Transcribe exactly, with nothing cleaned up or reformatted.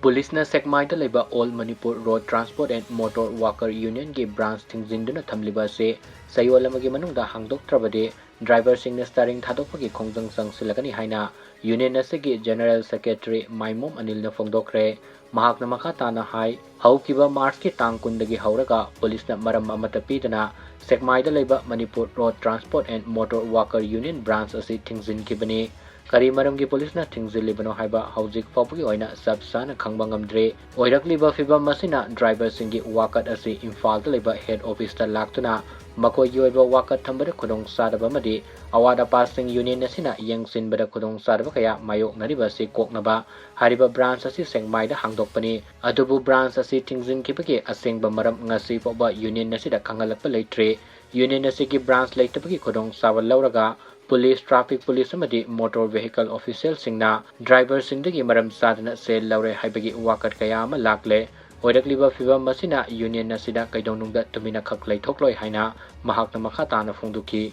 ꯄꯨꯂꯤꯁꯅ ꯁꯦꯛꯃꯥꯏꯗ ꯂꯩꯕ All Manipur Road Transport and Motor Worker Unionꯒꯤ branch ꯊꯤꯡꯖꯤꯟꯗꯨꯅ ꯊꯝꯂꯤꯕ ꯑꯁꯤ ꯆꯌꯣꯜ ꯑꯃꯒꯤ ꯃꯅꯨꯡꯗ ꯍꯥꯡꯗꯣꯛꯇ꯭ꯔꯕꯗꯤ driverꯁꯤꯡꯅ ꯁ꯭ꯇꯥꯔꯤꯡ ꯊꯥꯗꯣꯛꯄꯒꯤ ꯈꯣꯡꯖꯪ ꯆꯪꯁꯤꯜꯂꯒꯅꯤ ꯍꯥꯏꯅ union ꯑꯁꯤꯒꯤ general secretary ꯃꯥꯏꯃꯣꯝ ꯑꯅꯤꯜꯅ ꯐꯣꯡꯗꯣꯛꯈ꯭ꯔꯦ꯫ ꯃꯍꯥꯛꯅ ꯃꯈꯥ ꯇꯥꯅ ꯍꯥꯏ, ꯍꯧꯈꯤꯕ ꯃꯥꯔꯆꯀꯤ ꯇꯥꯡ ꯀꯨꯟꯗꯒꯤ ꯍꯧꯔꯒ ꯄꯨꯂꯤꯁꯅ ꯃꯔꯝ ꯑꯃꯠꯇ ꯄꯤꯗꯅ ꯁꯦꯛꯃꯥꯏꯗ ꯂꯩꯕ Manipur Road Transport and Motor Worker Union branch ꯑꯁꯤ ꯊꯤꯡꯖꯤꯟꯈꯤꯕꯅꯤ꯫ ꯀꯔꯤ ꯃꯔꯝꯒꯤ ꯄꯨꯂꯤꯁꯅ ꯊꯤꯡꯖꯤꯜꯂꯤꯕꯅꯣ ꯍꯥꯏꯕ ꯍꯧꯖꯤꯛ ꯐꯥꯎꯕꯒꯤ ꯑꯣꯏꯅ ꯆꯞ ꯆꯥꯅ ꯈꯪꯕ ꯉꯝꯗ꯭ꯔꯤ꯫ ꯑꯣꯏꯔꯛꯂꯤꯕ ꯐꯤꯚꯝ ꯑꯁꯤꯅ driverꯁꯤꯡꯒꯤ ꯋꯥꯀꯠ ꯑꯁꯤ ꯏꯝꯐꯥꯜꯗ ꯂꯩꯕ head officeꯇ ꯂꯥꯛꯇꯨꯅ ꯃꯈꯣꯏꯒꯤ ꯑꯣꯏꯕ ꯋꯥꯀꯠ ꯊꯝꯕꯗ ꯈꯨꯗꯣꯡꯆꯥꯗꯕ ꯑꯃꯗꯤ ꯑꯋꯥꯠ ꯑꯄꯥꯁꯤꯡ union ꯑꯁꯤꯅ ꯌꯦꯡꯁꯤꯟꯕꯗ ꯈꯨꯗꯣꯡꯆꯥꯗꯕ ꯀꯌꯥ ꯃꯥꯌꯣꯛꯅꯔꯤꯕ ꯑꯁꯤ ꯀꯣꯛꯅꯕ ꯍꯥꯏꯔꯤꯕ branch ꯑꯁꯤ ꯁꯦꯛꯃꯥꯏꯗ ꯍꯥꯡꯗꯣꯛꯄꯅꯤ꯫ ꯑꯗꯨꯕꯨ branch ꯑꯁꯤ ꯊꯤꯡꯖꯤꯟꯈꯤꯕꯒꯤ ꯑꯁꯦꯡꯕ ꯃꯔꯝ ꯉꯁꯤ ꯐꯥꯎꯕ union ꯑꯁꯤꯗ ꯈꯪꯍꯜꯂꯛꯄ ꯂꯩꯇ꯭ꯔꯤ꯫ Union ꯑꯁꯤꯒꯤ branch ꯂꯩꯇꯕꯒꯤ ꯈꯨꯗꯣꯡꯆꯥꯕ ꯂꯧꯔꯒ ꯄꯨꯂꯤꯁ, traffic police ꯑꯃꯗꯤ motor vehicle officialꯁꯤꯡꯅ driverꯁꯤꯡꯗꯒꯤ ꯃꯔꯝ ꯆꯥꯗꯅ ꯁꯦꯜ ꯂꯧꯔꯦ ꯍꯥꯏꯕꯒꯤ ꯋꯥꯀꯠ ꯀꯌꯥ ꯑꯃ ꯂꯥꯛꯂꯦ꯫ ꯑꯣꯏꯔꯛꯂꯤꯕ ꯐꯤꯚꯝ ꯑꯁꯤꯅ union ꯑꯁꯤꯗ ꯀꯩꯗꯧꯅꯨꯡꯗ ꯇꯨꯃꯤꯟꯅꯈꯛ ꯂꯩꯊꯣꯛꯂꯣꯏ ꯍꯥꯏꯅ ꯃꯍꯥꯛꯅ ꯃꯈꯥ ꯇꯥꯅ ꯐꯣꯡꯗꯣꯛꯈꯤ꯫